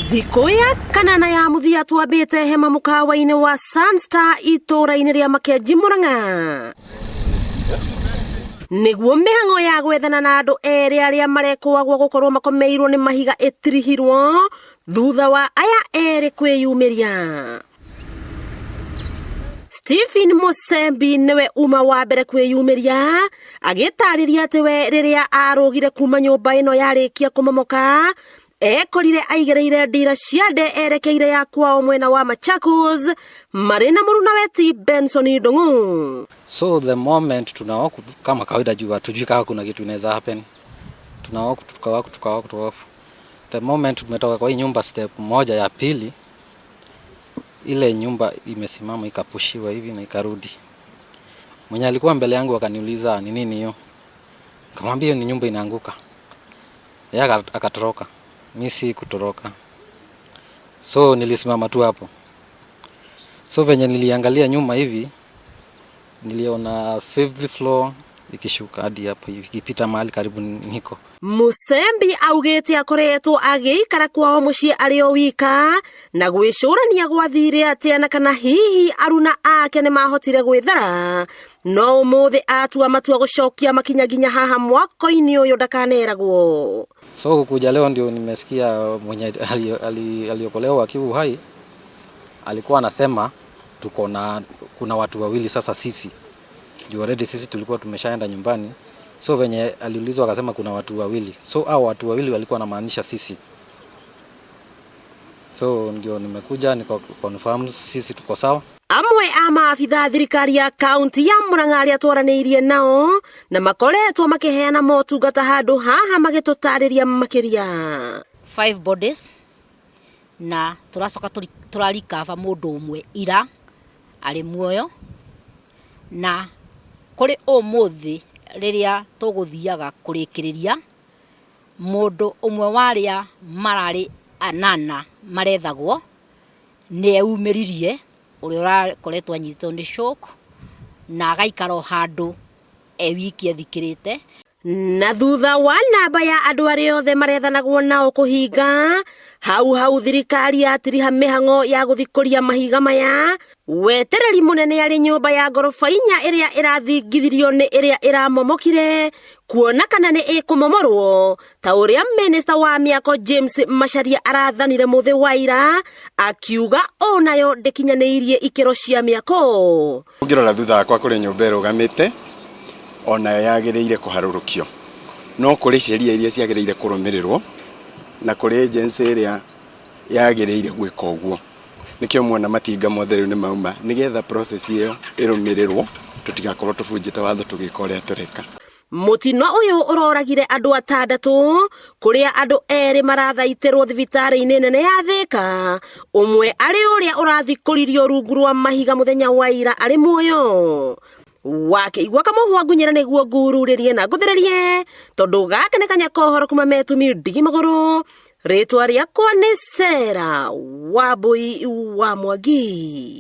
Thikũ ya kanana ya mũthia twambĩte hema mũkawa-inĩ wa Sunstar itũũra-inĩ rĩa Makenji, Murang'a, nĩguo mĩhang'o ya gwethana na andũ erĩ arĩa marekũagwo gũkorwo makomeirwo nĩ mahiga ĩtirihirwo thutha wa aya erĩ kwĩyumĩria. Stephen Musembi nĩwe uma wa mbere kwĩyumĩria, agĩtarĩria atĩ we rĩrĩa arũgire kuma nyũmba ĩno yarĩkia kũmomoka, ekorire aigĩrĩire ndira cia nde erekeire ya kwao mwena wa Machakos marĩ na mũrunawe ti Benson Ndung'u. So the moment tunawalk kama kawaida, juu hatujui kama kuna kitu inaweza happen. Tunawalk, tukawalk, tukawalk, tukawalk. The moment tumetoka kwa hii nyumba, step moja ya pili, ile nyumba imesimama, ikapushiwa hivi na ikarudi. Mwenye alikuwa mbele yangu akaniuliza, "Ni nini hiyo?" Nikamwambia, "Hiyo ni nyumba inaanguka." Yeye akatoroka. Mi si kutoroka. So nilisimama tu hapo. So venye niliangalia nyuma hivi, niliona fifth floor ikishuka hadi hapo hivi, ikipita mahali karibu niko. Musembi augĩte akoretwo agĩikara kwao mũciĩ arĩ o wika na gwĩcũrania gwathire atĩa na kana hihi aruna ake nĩ mahotire gwĩthara, no ũmũthĩ atua matua gũcokia makinya nginya haha mwako-inĩ ũyũ ndakaneragwo. So kuja leo ndio nimesikia mwenye aliokolewa akiwa uhai alikuwa anasema tuko na kuna watu wawili sasa sisi. Juu already sisi tulikuwa tumeshaenda nyumbani. So venye aliulizwa akasema kuna watu wawili. So hao watu wawili walikuwa wanamaanisha sisi. So ndio nimekuja nika confirm sisi tuko sawa. Amwe a maabitha thirikari ya kaunti ya Murang'a arĩa twaranĩirie nao na makoretwo makĩheana motungata handũ haha magĩtũtarĩria makĩria. Five bodies, na tũracoka tũrarikaba mũndũ ũmwe ira arĩ muoyo, na kũrĩ ũmũthĩ rĩrĩa tũgũthiaga kũrĩkĩrĩria, mũndũ ũmwe wa arĩa mararĩ anana marethagwo nĩ eumĩririe, ũrĩa ũrakoretwo anyitĩtwo nĩ shock na agaikara o handũ e wiki ethikĩrĩte. Na thutha wa namba ya andũ arĩa othe marethanagwo nao kũhinga, hau hau thirikari yatiriha mĩhang'o ya gũthikũria mahiga maya. Wetereri mũnene arĩ nyũmba ya ngoroba 4 ĩrĩa ĩrathingithirio nĩ ĩrĩa ĩramomokire, kuona kana nĩ ĩkũmomorwo ta ũrĩa minista wa mĩako James Macharia arathanire mũthĩ wa ira, akiuga o nayo ndĩkinyanĩirie ikĩro cia mĩako. Ũngĩrora thutha wakwa, kũrĩ nyũmba ĩrũgamĩte, onayo yagĩrĩire kũharũrũkio, no kũrĩ sheria iria ciagĩrĩire kũrũmĩrĩrwo na kũrĩ agency ĩrĩa yagĩrĩire gwĩka ũguo. Nĩkĩo muona matinga mothe rĩu nĩ mauma, nĩgetha process ĩyo ĩrũmĩrĩrwo, tũtigakorwo tũbunjĩte watho tũgĩka ũrĩa tũreka. Mũtino ũyũ ũroragire andũ atandatũ, kũrĩa andũ erĩ marathaitĩrwo thibitarĩ-inĩ nene ya Thĩka, ũmwe arĩ ũrĩa ũrathikũririo rungu rwa mahiga mũthenya wa ira arĩ muoyo. Wakĩigua kamũhwa ngunyĩra nĩguo ngururĩrie na ngũthĩrĩrie, tondũ gaka nĩ kanya kohoro kuma metumi ndigi magũrũ. Rĩtwa rĩakwa nĩ Sera Wambui wa Mwangi.